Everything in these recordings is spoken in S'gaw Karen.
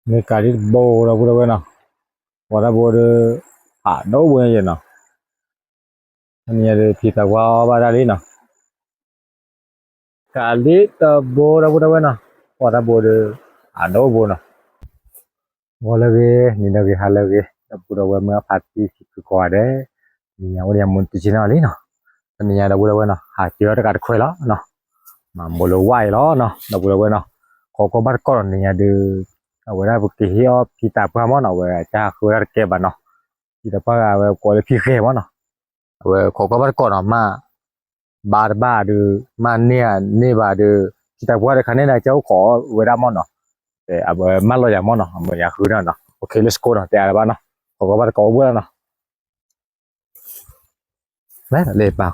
မ့ၢ်ကးလံတဘိဒီပုၢ်ဒီဝဲၢ်နီၤ, ပှၤတၢ်ဘိဒီး အဒိၣ်ဘိယဲနီၤ, တနံၤညါဒီးဖံသးပှၢ်အီၣ်ဘၣ်တၢ်လံနီၤ, ကးလံတဘိဒီပုၢ်ဒီဝဲၢ်နီၤ, ပှၤတၢ်ဘိဒီး အဒိၣ်ဘိနီၤ, ဂီၤလၢအဂ့ၤ နံၤလၢအဂ့ၤ ဟါလၢအဂ့ၤ ဒီပုၢ်ဒီဝဲၢ်မုၢ်အဖါတံၢ်ခံခုကိးဂၤဒဲး, တနံၤညါအိၣ်ဒီးယမူတဆ့နီၤလံနီၤ, တနံၤညါဒီပုၢ်ဒီဝဲၢ်နီၤ ဟးက့ၤအီၣ်တကးတခွဲးလီၤနီၤ, မၤဘိလၢဝၣ်အံၤလီၤနီၤ ဒီပုၢ်ဒီဝဲၢ်နီၤ, ခိးကီၢ်ဘၣ်တကီၢ်နီၤ နံၤညါဒီး အဝဲဒၣ်ပကဟ့ၣ်အီၣ်ဖံသးပှၢ်မ့ၢ်နီၤ အဝဲတၢ်ဃုဝဲဒၣ်တကဲဘၣ်နီၤ, ဖံသးပှၢ်ဂၤဝဲကိးလၢဖံဃဲမ့ၢ်နီၤ, အဝဲခိးကီၢ်ဘၣ်တကီၢ်နီၤ မ့ၢ် ဘါတဘၣ်ဒီး မ့ၢ်န့ၢ်န့ၢ်ဘၣ်ဒီး ဖံသးပှၢ်တခါန့ၣ်ဒီး ကၠိခိးဝဲဒၣ်မ့ၢ်နီၤ, အဝဲမၢလီၤယၤမ့ၢ်နီၤ အမ့ၢ်ယၤဃုနီၤနီၤ, အိၣ်ခ့ let's go နီၤ တဲအါလၢၤဘၣ်နီၤ, ခိးကီၢ်ဘၣ်တကီၢ်အိၣ်ဘှီၣ်လီၤနီၤ, လဲၤပာ် က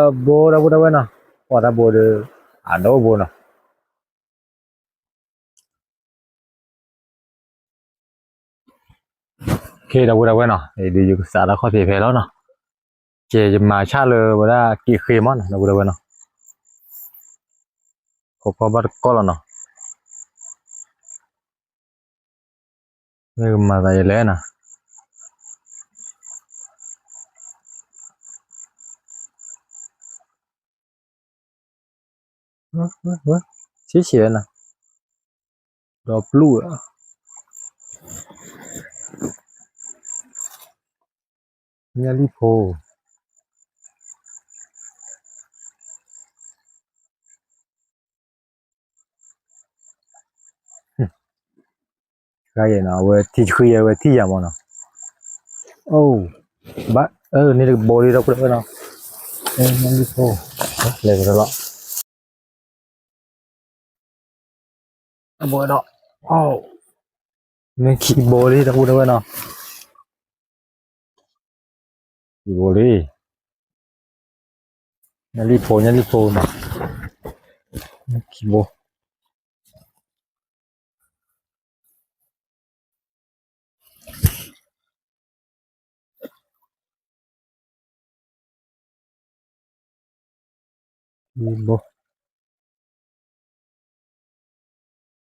းလံတဘိဒီပုၢ်ဒီဝဲၢ်နီၤ, ပှၤတၢ်ဘိဒီး အဒိၣ်ဘိနီၤ ခ့ဒီပုၢ်ဒီဝဲၢ်နီၤ, အံၤဒီးယကစးထီၣ်ခီၣ်ထံးဖဲလီၤနီၤ, ကဲယမၤဆၣ်လၢဝဲဒၣ်က့ၤဃ့မ့ၢ်နီၤ ဒီပုၢ်ဒီဝဲၢ်နီၤ, ခိးကီၢ်ဘၣ်တကီၢ်လီၤနီၤ, မ့ၢ်ကမၤသးယလဲၣ်နီၤ ဆံးဆံးနီၤ, ဒီပျုၢ်ဧါ, ညၣ်လံၣ်ဖိ, ဃါယဲနီၤ အဝဲထံၣ်ဆှံယဲ အဝဲထံၣ်ယၤမ့ၢ်နီၤ, အိၣ်, ဘၣ်, န့ၣ်တကဘိလံဒီပုၢ်ဒီဝဲၢ်နီၤ, ညၣ်လံၣ်ဖိ, လဲၤကဒီးလီၤ အဘိဒီး, မ့ၢ်ခံဘိလံ ဒီပုၢ်ဒီဝဲၢ်နီၤ, ခံဘိလံ, ညၣ်လံၣ်ဖိ ညၣ်လံၣ်ဖိနီၤ, ခံဘိ ဘိ, လၢ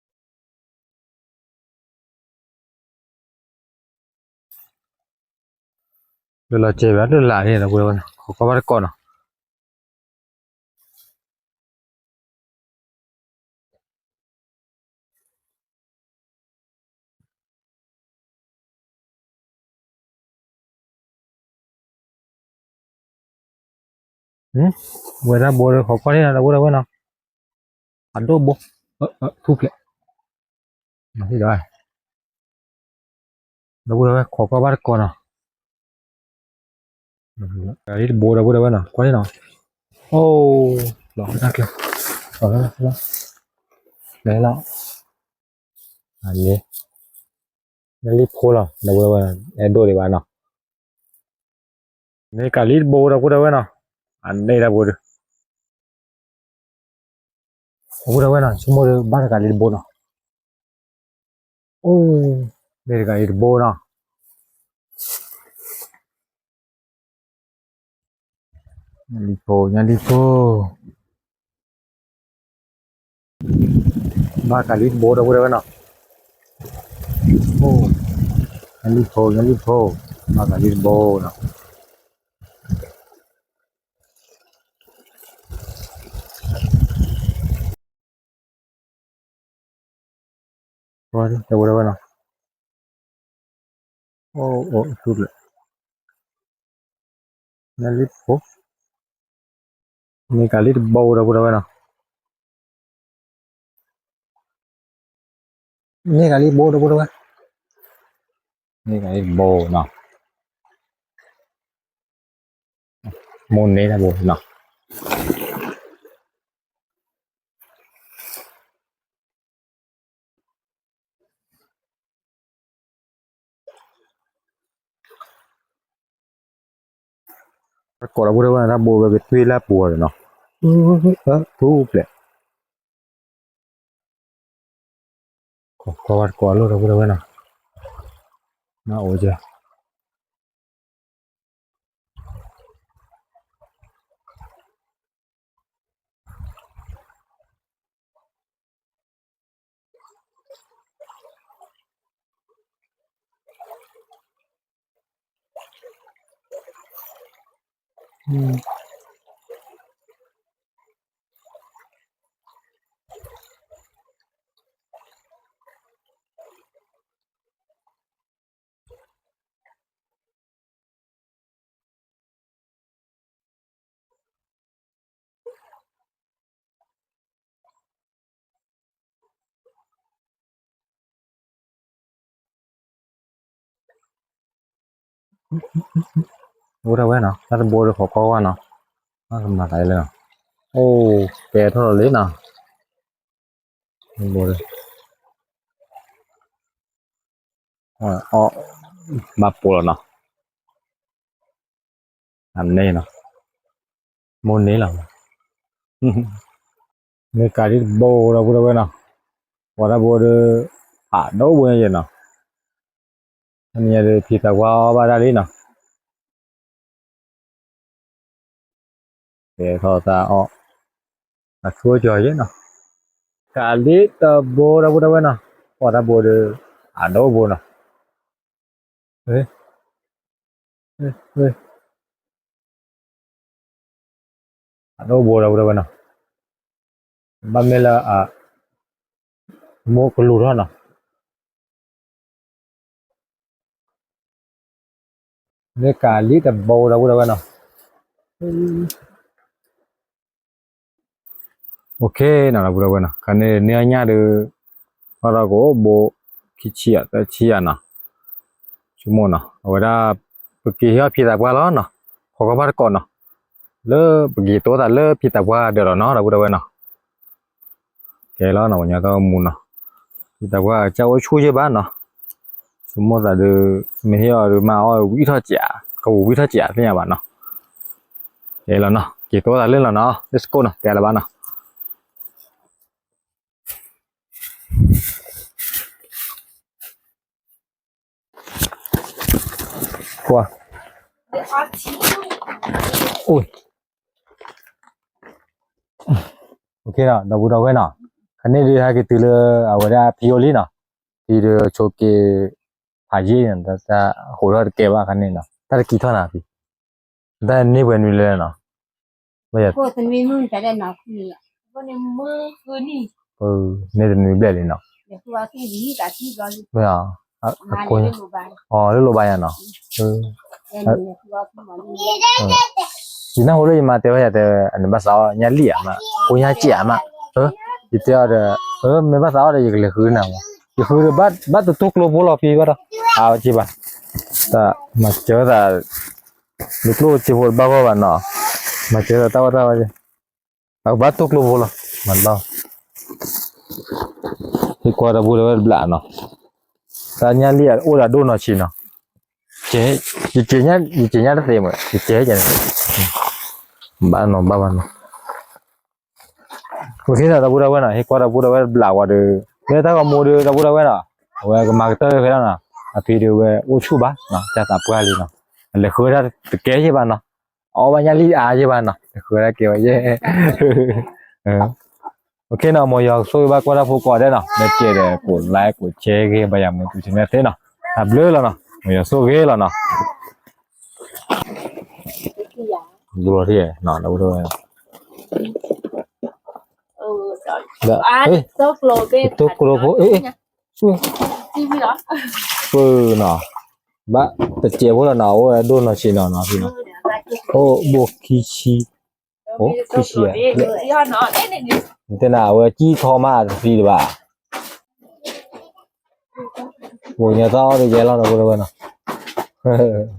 လီၤစဲးဘၣ် လၢလၢ်န့ၣ် ဒီပုၢ်ဒီဝဲၢ်နီၤ, ခိးကီၢ်ဘၣ်တကီၢ်နီၤ ဝဲဒၣ်ဘိဒီး ခိးကီၢ်န့ၣ်နီၤ ဒီပုၢ်ဒီဝဲၢ်နီၤ, အဒိၣ်ဘိ, ထူၣ်ဖျဲး, ဒီပုၢ်ဒီဝဲၢ် ခိးကီၢ်ဘၣ်တကီၢ်နီၤ, ကးလံတဘိ ဒီပုၢ်ဒီဝဲၢ်နီၤ ကွၢ်န့ၣ်နီၤ, အိၣ်, လီၤတၢ်ကျဲ, လီၤ, လဲၤလီၤ, အန့ၣ်, ညၣ်လံၣ်ဖိလီၤ ဒီပုၢ်ဒီဝဲၢ်, အဲၣ်ဒိၣ်ဒံးဘၣ်နီၤ, န့ၣ်ကးလံတဘိ ဒီပုၢ်ဒီဝဲၢ်နီၤ, အန့ၣ်တၢ်ဘိဒီး ဒီပုၢ်ဒီဝဲၢ်နီၤ ဆိကမိၣ်ဒီးဘၣ်တကးလံတဘိနီၤ, အိၣ်, မ့ၢ်တကးလံတဘိနီၤ, ညၣ်လံၣ်ဖိ ညၣ်လံၣ်ဖိ ဘၣ်ကးလံတဘိ ဒီပုၢ်ဒီဝဲၢ်နီၤ, အိၣ်, ညၣ်လံၣ်ဖိ ညၣ်လံၣ်ဖိ, ဘၣ်ကးလံတဘိနီၤ ဒီပုၢ်ဒီဝဲၢ်နီၤ, အိၣ်, အိၣ်, ညၣ်လံၣ်ဖိ, မ့ၢ်ကးလံတဘိ ဒီပုၢ်ဒီဝဲၢ်နီၤ, မ့ၢ်ကးလံတဘိ ဒီပုၢ်ဒီဝဲၢ်, မ့ၢ်ကးလံတဘိနီၤ, မိၢ်န့ၢ်တၢ်ဘိနီၤ ကိးဒီပုၢ်ဒီဝဲၢ် တၢ်ဘိဝဲကတွံၢ်လၢပူၤအီၤနီၤ, ထူၣ်ဖျဲး, ကိးဝဲကိးလိာ်ဒီပုၢ်ဒီဝဲၢ်နီၤ, နအိၣ်ကဲ. အိၣ်ဒၣ်ဝဲနီၤ, တၢ်တဘိဒီး ခိးကွၢ်ကွၢ်နီၤ, ကမၤသးလၢ, အိၣ်, ကဲထီၣ်လီၤလံနီၤ, တဘိဒီး, အီၣ်, ဘၣ်ပိာ်လီၤနီၤ, အန့ၣ်နီၤ, မိၢ်န့ၣ်လီၤ, မ့ၢ်ကးဒ်တဘိဒီပုၢ်ဒီဝဲၢ်နီၤ, ပှၤတၢ်ဘိဒီး, ဖးဒိၣ်ဘိညါယဲနီၤ, အန့ၣ်ညါဒီး ဖံသးပှၢ်အီၣ်ဘၣ်ဒၣ်လံနီၤ, ကဲထီၣ်သးအီၣ်, အဆိကၠီၤယဲနီၤ, ကးဒ်တဘိဒီပုၢ်ဒီဝဲၢ်နီၤ, ပှၤတၢ်ဘိဒီး, ဖးဒိၣ်ဘိနီၤ, ဖးဒိၣ်ဘိဒီပုၢ်ဒီဝဲၢ်နီၤ, ဘၣ်မ့ၢ်လၢအ, မိၢ်ကလူၤထီၣ်နီၤ, မ့ၢ်ကးလံတဘိဒီပုၢ်ဒီဝဲၢ်နီၤ, OK နီၤ ဒီပုၢ်ဒီဝဲၢ်နီၤ, ခါန့ၣ်န့ၢ်အညၣ်ဒီး, ဘၣ်ဒီးကအိၣ်ဘိ, ခံဆံယဲၢ် သၢဆံယဲၢ်နီၤ, ဆိကမိၣ်နီၤ အဝဲဒၣ်, ပက့ၤဟ့ၣ်အီၣ်ဖံသးပှၢ်လီၤနီၤ, ခိးကွၢ်ဘၣ်တကိးနီၤ, လၢပက့ၤတိသးလၢဖံသးပှၢ်ဒၢးလီၤနီၤ ဒီပုၢ်ဒီဝဲၢ်နီၤ, ကဲလီၤနီၤ ပှၤညီတၢ်အိၣ်မူနီၤ, ဖံသးပှၢ်ကစၢ်အိၣ်ဆူၣ်ယဲၢ်ဘၣ်နီၤ, ဆိကမိၣ်သးဒီး, မ့ၢ်ဟ့ၣ်အီၤဒီးမၤအီၣ်ဝံထီၣ်စး, ကဝံထီၣ်စးသ့ၣ်ညါဘၣ်နီၤ, ကဲလီၤနီၤ က့ၤတိသးလၢလီၤနီၤ Let's go နီၤ တဲလၢၤဘၣ်နီၤ ကွၢ်, အိၣ်, OK နီၤ ဒီပုၢ်ဒီဝဲၢ်နီၤ, ခါန့ၣ်ဒုးဟဲက့ၤတုၤလၢအဝဲဒၣ်ဖံအိၣ်လံနီၤ, ဖံဒီးဆိးက့ၤ, ဖးယံာ်န့ၣ် တၢ်အိးထီၣ်တကဲဘၣ်ခါန့ၣ်နီၤ တၢ်တကံထီၣ်နၤဖံ, တၢ်န့ၢ်ပှဲၤနွံလဲၣ်နီၤ န့ၢ်တနွံဘျဲၣ်လံနီၤ, အလၢလိၣ်ဘၣ်ယၤနီၤ, ယနၢ်ဟူလၢယမါတဲဝဲယၤတဲ, အန့ၣ်ဘၣ်သးအီၣ်ညၣ်လံၣ်ဧါမး, ဖိညၣ်စဲးဧါမး, ယတဲအီၤဒီး, မ့ၢ်ဘၣ်သးအီၣ်ဒီးယကလဲၤဃုနၤမး, ယဃုဒီးဘၣ်တတူၢ်ကျိဖိလီၤဖံဘၣ်ဒီး, အါဝဲက့ၤဘၣ်, တၢ်မၤစၢၤသး, လၢကျိၣ်စ့ဖိတဘၣ်ဂီၢ်ဘၣ်နီၤ, မၤစၢၤသးတၢ်ဝဲတၢ်ဝဲ, အကဘၣ်တူၢ်ကျိဖိလီၤ, မၤတဘၣ် ဟ့ၣ်ကွၢ်ဒီပုၢ်ဒီဝဲၢ်တဘျးနီၤ, တၢ်ညၣ်လံၣ်အိၣ်ဒီးဒိၣ်နီၢ်ဆံးနီၤ, ယက့ၤညၣ်တသ့မး ယက့ၤန့ၣ်, ဘၣ်နီၤဘၣ်ဘၣ်နီၤ, အိၣ်ခ့နီၤ ဒီပုၢ်ဒီဝဲၢ်နီၤ ဟ့ၣ်ကွၢ်ဒီပုၢ်ဒီဝဲၢ်တဘျးဝဲဒီး, လၢတၢ်ဂီၤမူဒီး ဒီပုၢ်ဒီဝဲၢ်နီၤ, အဝဲကမၤကတၢၢ်ဖဲဒၣ်နီၤ, အဖံဒီးဝဲအိၣ်ဆူၣ်ဘၣ်နီၤ တၢ်သးပှၢ်လံနီၤ, အလဲၤဃုတၢ်တကဲယဲၢ်ဘၣ်နီၤ, အအီၣ်ဘၣ်ညၣ်လံၣ်အါယဲၢ်ဘၣ်နီၤ လဲၤဃုတၢ်ကဲဝဲယဲၢ် OKနီၤ မ်ယွၤဆိၣ်ဂ့ၤဘၣ်ကွၢ်တၢ်ဖိကိးဂၤဒဲးနီၤ မ့ၢ်ကဲဒီး ကိးlike ကိးshare ဂ့ၤ ဘၣ်ယၤမူတူဆ့န့ၣ်သ့နီၤ တၢ်ဘျုးလီၤနီၤ မ်ယွၤဆိၣ်ဂ့ၤလီၤနီၤ ဘျီထံၣ်နီၤ တိၢ်ကျိဖိ ပနီၤ ဘၣ်တစဲးဖိလီၤနီၤ အိၣ်ဝဲဒိၣ်နီၢ်ဆံးနီၤနီၤ အိၣ်ဘိၣ်ခံဆံ အိၣ်ခံဆံဧါ တဲနၤ အဝဲကံၢ်ထီမးတသံတဘၣ် ပှၤညီတၢ်အီၣ်တယဲလီၤနီၤ ဖိဝဲနီၤ